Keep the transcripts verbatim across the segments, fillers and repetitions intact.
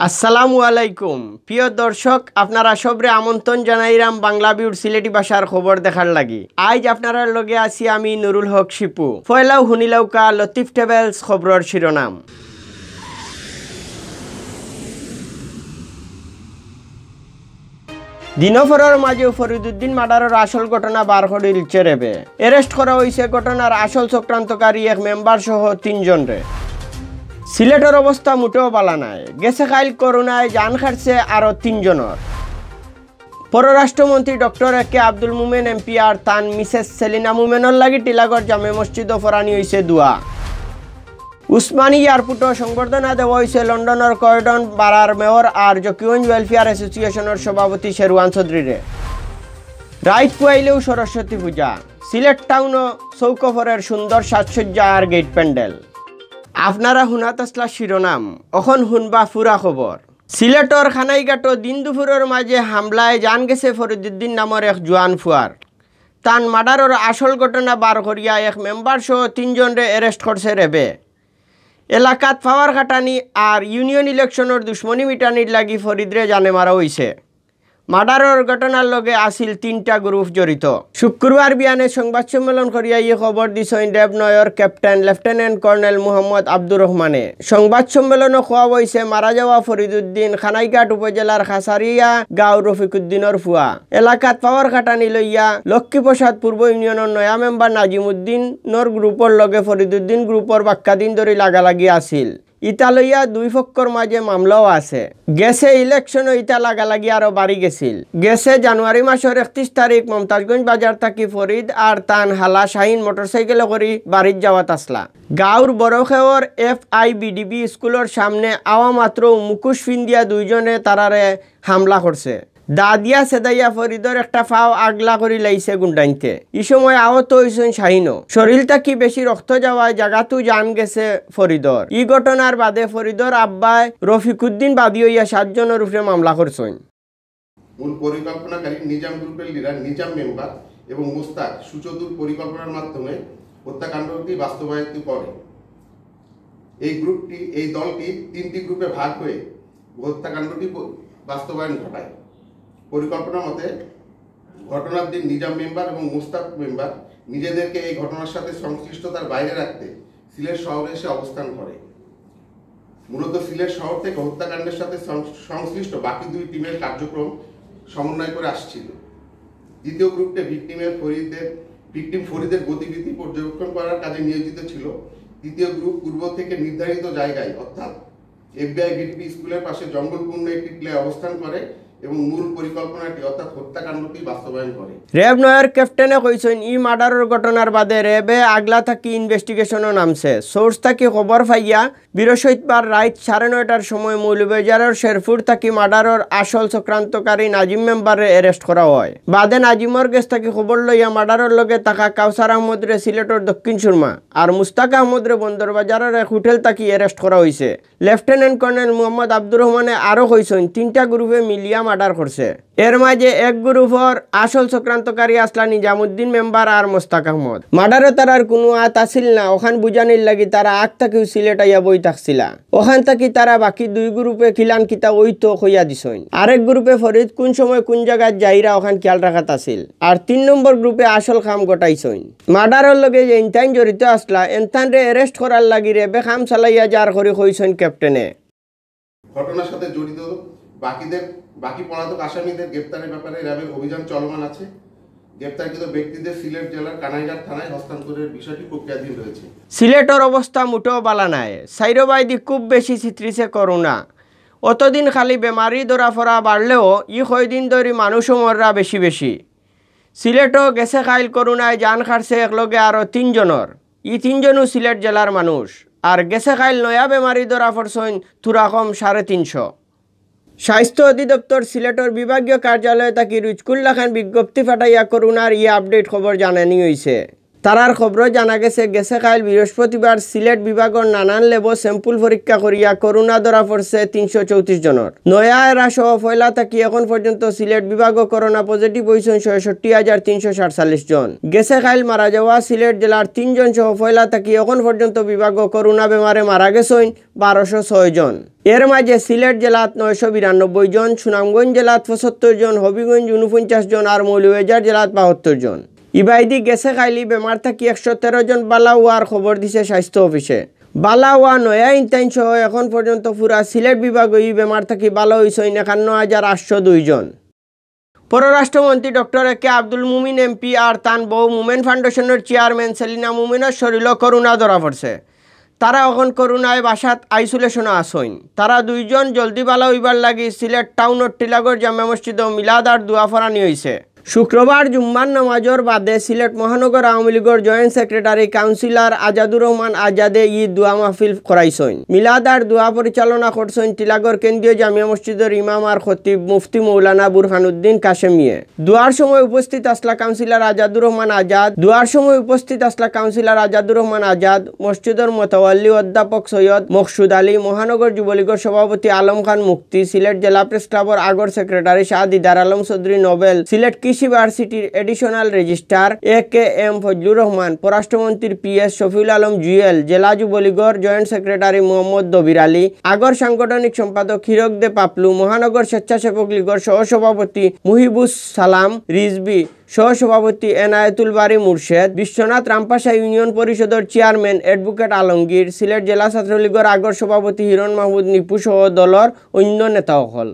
আসসালামু আলাইকুম। প্রিয় দর্শক, আপনারা সবরে আমন্ত্রণ জানাইরাম বাংলা ভিউর সিলেটি ভাষার খবর দেখার লাগি। আইজ আপনারার লগে আছি আমি নুরুল হক শিপু। পয়লাউ হুনিলাউক্কা লতিফ ট্রাভেলস খবরর শিরোনাম। দিনফরর মাঝেউ ফরিদুদ্দিন মার্ডারর আসল ঘটনা বার করিলছে র‍্যাবে। অ্যারেস্ট করা অইছে ঘটনার আসল চক্রান্তকারী এক মেম্বার সহ তিনজনরে। সিলেটর অবস্থা মুটেও বালা নায়। গেছে কাইল করোনায় জান হারছে আরো তিনজনর। পররাষ্ট্রমন্ত্রী ডক্টর এ কে আব্দুল মোমেন এমপি আর তান মিসেস সেলিনা মোমেনর লাগি টিলাগড় জামে মসজিদো পড়ানি অইছে দোয়া। উসমানী এয়ারপোর্টো সংবর্ধনা দেওয়া অইছে লন্ডনর কর্ডন বারার মেয়র আর জকিগঞ্জ ওয়েলফেয়ার অ্যাসোসিয়েশনর সভাপতি শেরওয়ান চৌধুরীরে। রাইত পুয়াইলেউ সরস্বতী পূজা। সিলেট টাউনো চৌকফরের সুন্দর সাজসজ্জা আর গেট প্যান্ডেল। আপনারা হুনাত আছলা শিরোনাম, অখন হুনবা পুরা খবর। সিলেটর খানাইঘাটো দিন দুপুরর মাঝে হামলায় জান গেছে ফরিদুদ্দিন নামর এক জোয়ান ফুয়ার। তান মার্ডারর আসল ঘটনা বার করিয়া এক মেম্বার সহ তিনজনরে অ্যারেস্ট করছে র‍্যাবে। এলাকাত পাওয়ার খাটানি আর ইউনিয়ন ইলেকশনর দুশমনি মিটানির লাগি ফরিদরে জানে মারা অইছে। মার্ডারর ঘটনার লগে আছিল তিনটা গ্রুপ জড়িত। শুক্রবার বিয়ানে সংবাদ সম্মেলন করিয়া ই খবর দিছইন র‍্যাব নয়র ক্যাপ্টেন লেফটেন্যান্ট কর্নেল মোহাম্মদ আব্দুর রহমানে। সংবাদ সম্মেলনো কওয়া অইছে মারা যাওয়া ফরিদুদ্দিন খানাইঘাট উপজেলার খাসারিয়া গাঁও রফিকুদ্দিনর ফুয়া। এলাকাত পাওয়ার খাটানি লইয়া লক্ষ্মীপ্রসাদ পূর্ব ইউনিয়নর নয়া মেম্বার নাজিমুদ্দিনর গ্রুপর লগে ফরিদুদ্দিন গ্রুপর বাক্কা দিন ধরি লাগালাগি আছিল। ইতা লইয়া দুই পক্ষর মাঝে মামলাও আছে। গেছে ইলেকশনো ইতা লাগালাগি আরো বাড়ি গেছিল। গেছে জানুয়ারি মাসর একত্রিশ তারিখ মমতাজগঞ্জ বাজার থাকি ফরিদ আর তান হালা শাহিন মোটরসাইকেলো করি বাড়িত যাওয়াত আছলা। গাঁওর বড়খেওর এফআইবিডিবি স্কুলর সামনে আওয়া মাত্র মুখোশ ফিন্দিয়া দুইজনে তারারে হামলা করছে। দা দিয়া সেদাইয়া ফরিদর একটা পাও আগলা করি লাইছে গুন্ডাইন্তে। ই সময় আহত অইছইন শাহিনও। শরীল থাকি বেশি রক্ত যাওয়ায় জাগাতউ জান গেছে ফরিদর। ই ঘটনার বাদে ফরিদর আব্বায় রফিকুদ্দিন বাদী অইয়া সাতজনর উপরে মামলা করছইন। মূল পরিকল্পনাকারী নিজাম গ্রুপের লিডার নিজাম মেম্বার এবং মোস্তাক সুচতুর পরিকল্পনার মাধ্যমে হত্যাকাণ্ডটি বাস্তবায়িত করে। এই গ্রুপটি, এই দলটি তিনটি গ্রুপে ভাগ হয়ে হত্যাকাণ্ডটি প-, বাস্তবায়ন ঘটায়। পরিকল্পনা মতে ঘটনার দিন নিজাম মেম্বার এবং মোস্তাক মেম্বার নিজেদেরকে এই ঘটনার সাথে সংশ্লিষ্টতার বাইরে রাখতে সিলেট শহরে এসে অবস্থান করে। মূলত সিলেট শহর থেকে হত্যাকাণ্ডের সাথে সং-, সংশ্লিষ্ট বাকি দুই টিমের কার্যক্রম সমন্বয় করে আসছিল। দ্বিতীয় গ্রুপটি ভিকটিমের ফরিদের, ভিকটিম ফরিদের গতিবিধি পর্যবেক্ষণ করার কাজে নিয়োজিত ছিল। তৃতীয় গ্রুপ পূর্ব থেকে নির্ধারিত জায়গায়, অর্থাৎ এফবিআই ভিডিপি স্কুলের পাশে জঙ্গলপূর্ণ একটি টিলায় অবস্থান করে এবং মূল পরিকল্পনাটি, অর্থাৎ হত্যাকাণ্ডটি বাস্তবায়ন করে। র‍্যাব নয়র ক্যাপ্টেনে কইছইন, ই মার্ডারর ঘটনার বাদে র‍্যাবে আগলা থাকি ইনভেস্টিগেশনো নামছে। সোর্স থাকি খবর পাইয়া বৃহস্পতিবার রাইত সাড়ে নয়টার সময় মৌলভীবাজারর শেরপুর থাকি মার্ডারর আসল চক্রান্তকারী নাজিম মেম্বাররে অ্যারেস্ট করা হয়। বাদে নাজিমর গেছ থাকি খবর লইয়া মার্ডারর লগে থাকা কাউসার আহমদরে সিলেটর দক্ষিণ সুরমা আর মুস্তাক আহমদরে বন্দরবাজারর এক হোটেল থাকি অ্যারেস্ট করা অইছে। লেফটেন্যান্ট কর্নেল মোহাম্মদ আব্দুর রহমানে আরও কইছইন, তিনটা গ্রুপে মিলিয়া মার্ডার করছে। এর মাঝে এক গ্রুপর আসল চক্রান্তকারী আছলা নিজামুদ্দিন মেম্বার আর মোস্তাক আহমদ। মার্ডারো তারার কুনু আত আছিল না, অখান বুঝানির লাগি তারা আগ থাকিউ সিলেট আইয়া বই থাকছিলা। অখান থাকি তারা বাকি দুই গ্রুপে কিলান কিতা অইতো কইয়া দিছইন। আরেক গ্রুপে ফরিদ কুন সময় কুন জাগাত যাইরা অখান খিয়াল রাখাত আছিল। আর তিন নম্বর গ্রুপে আসল কাম ঘটাইছইন। মার্ডারর লগে যেইনতাইন জড়িত আছলা, এনতানরে অ্যারেস্ট করার লাগি র‍্যাবে কাম চালাইয়া যার করি কইছইন ক্যাপ্টেনে। ঘটনার সাথে জড়িত বাকিদের, বাকি পলাতক আসামিদের গ্রেপ্তারের ব্যাপারে র‍্যাবের অভিযান চলমান আছে। গ্রেপ্তারকৃত ব্যক্তিদের সিলেট জেলার কানাইঘাট থানায় হস্তান্তরের বিষয়টি প্রক্রিয়াধীন রয়েছে। সিলেটর অবস্থা মুটেও বালা নায়। চাইরোবায়দি খুব বেশি ছিত্রিছে করোনা। অতদিন খালি বেমারি ধরা পড়া বাড়লেও ই কয়দিন ধরি মানুষও মররা বেশি বেশি। সিলেটও গেছে কাইল করোনায় জান হারছে একলগে আরও তিনজনর। ই তিনজনও সিলেট জেলার মানুষ। আর গেছে কাইল নয়া বেমারি ধরা পড়ছইন থুড়া কম সাড়ে তিনশো। স্বাস্থ্য অধিদপ্তর সিলেটর বিভাগীয় কার্যালয় থাকি রুজকুল্লাখান বিজ্ঞপ্তি পাঠাইয়া করোনার ই আপডেট খবর জানানি অইছে। তারার খবরো জানা গেছে, গেছে কাইল বৃহস্পতিবার সিলেট বিভাগর নানান ল্যাবো sample পরীক্ষা করিয়া করোনা ধরা পড়ছে তিনশো চৌত্রিশ জনর। নয়া এরা সহ পয়লা থাকি এখন পর্যন্ত সিলেট বিভাগো করোনা positive অইছইন ছয়ষট্টি হাজার তিনশো সাতচল্লিশ জন। গেছে কাইল মারা যাওয়া সিলেট জেলার তিনজন সহ পয়লা থাকি এখন পর্যন্ত বিভাগো করোনা বেমারে মারা গেছইন বারোশো ছয় জন। এর মাঝে সিলেট জেলাত নয়শো বিরানব্বই জন, সুনামগঞ্জ জেলাত পঁচাত্তর জন, হবিগঞ্জ ঊনপঞ্চাশ জন আর মৌলভীবাজার জেলাত বাহাত্তর জন। ইবায়দি গেছে কাইল ই বেমার থাকি একশো তেরো জন বালা অওয়ার খবর দিছে স্বাস্থ্য অফিসে। বালা অওয়া নয়া ইনতাইন সহ এখন পর্যন্ত পুরা সিলেট বিভাগো ই বেমার থাকি বালা অইছইন একান্ন হাজার আটশো দুই জন। পররাষ্ট্রমন্ত্রী ডক্টর এ কে আব্দুল মুমিন এমপি আর তান বউ মুমেন ফাউন্ডেশনর চেয়ারম্যান সেলিনা মুমিনর শরীলো করোনা ধরা পড়ছে। তারা এখন করোনায় বাসাত আইসোলেশনো আছইন। তারা দুইজন জলদি বালা অইবার লাগি সিলেট টাউনর টিলাগড় জামে মসজিদো মিলাদ আর দোয়া পড়ানি অইছে। শুক্রবার জুম্মার নামাজর বাদে সিলেট মহানগর আওয়ামী লীগর জয়েন্ট সেক্রেটারি কাউন্সিলর আজাদুর রহমান আজাদে ই দোয়া মাহফিল করাইছইন। মিলাদ আর দোয়া পরিচালনা করছইন টিলাগড় কেন্দ্রীয় জামিয়া মসজিদর ইমাম আর খতিব মুফতি মৌলানা বুরহানুদ্দিন কাশেমিয়ে। দোয়ার সময় উপস্থিত আছলা কাউন্সিলর আজাদুর রহমান আজাদ, দোয়ার সময় উপস্থিত আছলা কাউন্সিলর আজাদুর রহমান আজাদ, মসজিদর মোতাওয়াল্লি অধ্যাপক সৈয়দ মকসুদ আলী, মহানগর যুবলীগর সভাপতি আলম খান মুক্তি, সিলেট জেলা প্রেস ক্লাবর আগর সেক্রেটারি শাহ দিদার আলম চৌধুরী নোবেল, সিলেট কৃষি ভার্সিটির অ্যাডিশনাল রেজিস্ট্রার এ কে এম ফজলুর রহমান, পররাষ্ট্রমন্ত্রীর পিএস শফিউল আলম জুয়েল, জেলা যুবলীগর জয়েন্ট সেক্রেটারি মোহাম্মদ দবির আলী, আগর সাংগঠনিক সম্পাদক হীরক দে পাপলু, মহানগর স্বেচ্ছাসেবক লীগর সহসভাপতি মুহিবুস সালাম রিজভী, সহসভাপতি এনায়েতুল বারী মুর্শেদ, বিশ্বনাথ রামপাশা ইউনিয়ন পরিষদর চেয়ারম্যান অ্যাডভোকেট আলমগীর, সিলেট জেলা ছাত্রলীগর আগর সভাপতি হিরণ মাহমুদ নিপু সহ দলর অন্য নেতা অকল।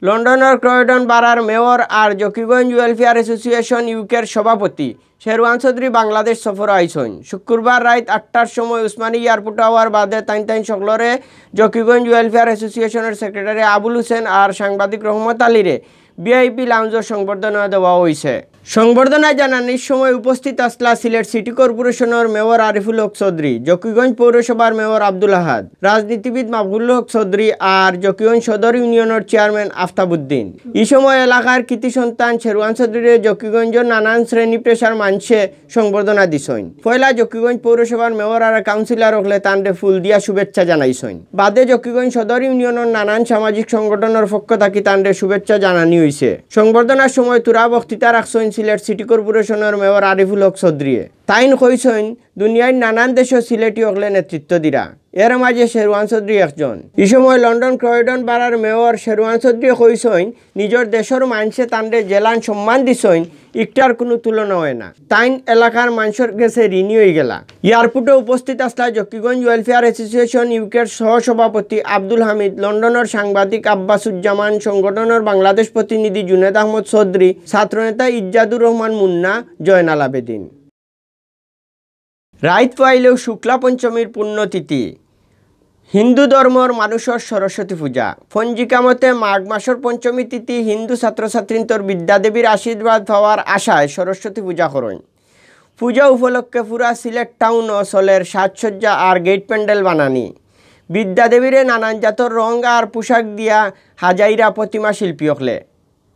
লন্ডনর ক্রয়ডন বারার মেয়র আর জকিগঞ্জ ওয়েলফেয়ার অ্যাসোসিয়েশন ইউকের সভাপতি শেরওয়ান চৌধুরী বাংলাদেশ সফর আইছইন। শুক্রবার রাইত আটটার সময় উসমানী এয়ারপোর্ট আওয়ার বাদে তাইন তাইন সকলরে জকিগঞ্জ ওয়েলফেয়ার অ্যাসোসিয়েশনর সেক্রেটারি আবুল হোসেন আর সাংবাদিক রহমত আলীরে ভিআইপি লাউঞ্জর সংবর্ধনা দেওয়া অইছে। সংবর্ধনা জানানির সময় উপস্থিত আছলা সিলেট সিটি কর্পোরেশনর মেয়র আরিফুল হক চৌধুরী, জকিগঞ্জ পৌরসভার মেয়র আব্দুল আহাদ, রাজনীতিবিদ মাকবুল হক চৌধুরী আর জকিগঞ্জ সদর ইউনিয়নর চেয়ারম্যান আফতাব উদ্দিন। ই সময় এলাকার কৃতি সন্তান শেরওয়ান চৌধুরীরে জকিগঞ্জর নানান শ্রেণী পেশার মানষে সংবর্ধনা দিছইন। পয়লা জকিগঞ্জ পৌরসভার মেয়র আর কাউন্সিলর অকলে তানরে ফুল দিয়া শুভেচ্ছা জানাইছইন। বাদে জকিগঞ্জ সদর ইউনিয়নর নানান সামাজিক সংগঠনর পক্ষ থাকি তানরে শুভেচ্ছা জানানি অইছে। সংবর্ধনার সময় তুরা বক্তৃতা রাখছইন সিলেট সিটি কর্পোরেশনর মেয়র আরিফুল হক চৌধুরীয়ে। তাইন কইছইন, দুনিয়ার নানান দেশো সিলেটি অকলে নেতৃত্ব দিরা, এর মাঝে শেরওয়ান চৌধুরী একজন। ই সময় লন্ডন ক্রয়ডন বারার মেয়র শেরওয়ান চৌধুরীয়ে কইছইন, নিজর দেশর মানষে তানরে যেলান সম্মান দিছইন, ইকটার কুনু তুলনা অয় না। তাইন এলাকার মানষর গেছে ঋণী অইগেলা। এয়ারপোর্টো উপস্থিত আছলা জকিগঞ্জ ওয়েলফেয়ার অ্যাসোসিয়েশন ইউকের সহসভাপতি আব্দুল হামিদ, লন্ডনর সাংবাদিক আব্বাসুজ্জামান, সংগঠনর বাংলাদেশ প্রতিনিধি জুনেদ আহমদ চৌধুরী, ছাত্রনেতা ইজ্জাদুর রহমান মুন্না, জয়নাল আবেদিন। রাইত পুয়াইলেউ শুক্লা পঞ্চমীর পুণ্যতিথি। হিন্দু ধর্মর মানুষর সরস্বতী পূজা। পঞ্জিকা মতে মাঘ মাসর পঞ্চমী তিথি হিন্দু ছাত্রছাত্রীন্তর বিদ্যাদেবীর আশীর্বাদ পাওয়ার আশায় সরস্বতী পূজা করইন। পূজা উপলক্ষে পুরা সিলেট টাউনো চলের সাজসজ্জা আর গেট প্যান্ডেল বানানি। বিদ্যাদেবীরে নানান জাতর রং আর পোশাক দিয়া হাজাইরা প্রতিমা শিল্পী অকলে।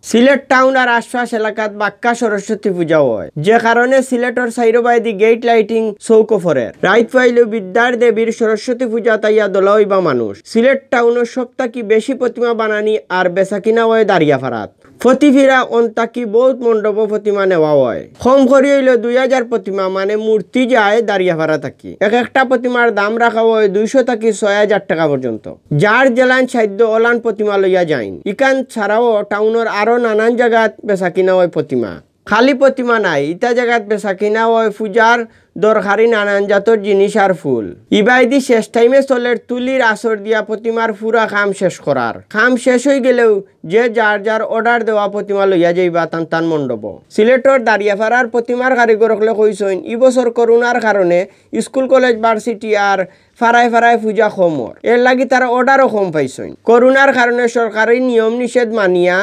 সিলেট টাউন আর আশপাশ এলাকাত বাক্কা সরস্বতী পূজা অয়, যে কারণে সিলেটর চাইরোবায়দি গেট লাইটিং চউখো পড়ের। রাইত পুয়াইলেউ বিদ্যার দেবীর সরস্বতী পূজাত আইয়া দলা অইবা মানুষ। সিলেট টাউনো সব থাকি বেশি প্রতিমা বানানি আর বেচাকিনা অয় দারিয়াপাড়াত। প্রতি ফিরা অন থাকি বউত মণ্ডপো প্রতিমা নেওয়া অয়। কম করি অইলেও দুই হাজার প্রতিমা মানে মূর্তি যায় দারিয়াপাড়া থাকি। এক একটা প্রতিমার দাম রাখা অয় দুইশো থাকি ছয় হাজার টেকা পর্যন্ত। যার যেলান সাধ্য অলান প্রতিমা লইয়া যাইন। ইখান ছাড়াও টাউনর আরো নানান জাগাত বেচাকিনা অয় প্রতিমা। খালি প্রতিমা নায়, ইতা জাগাত বেচাকিনা অয় পূজার দরকারি নানান জাতর জিনিস আর ফুল। ইবায়দি শেষ টাইমে চলের তুলির আসর দিয়া প্রতিমার পুরা কাম শেষ করার। কাম শেষ অইগেলেউ যে যার যার অর্ডার দেওয়া প্রতিমা লইয়া যাইবা তান তান মণ্ডপো। সিলেটর দারিয়াপাড়ার প্রতিমার কারিগর অকলে কইছইন, ই বছর করোনার কারণে স্কুল কলেজ ভার্সিটি আর পাড়ায় পাড়ায় পূজা কম অর, এরলাগি তারা অর্ডারও কম পাইছইন। করোনার কারণে সরকারি নিয়ম নিষেধ মানিয়া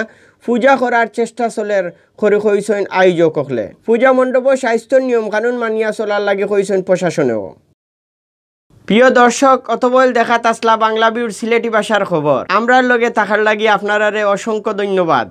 পূজা করার চেষ্টা চলের করি কইছইন আয়োজক অকলে। পূজা মণ্ডপো স্বাস্থ্যর নিয়ম কানুন মানিয়া চলার লাগি কইছইন প্রশাসনেও। প্রিয় দর্শক, অতবইল দেখাত আছলা বাংলা ভিউর সিলেটি ভাষার খবর। আমরার লগে থাকার লাগি আপনারারে অসংখ্য ধন্যবাদ।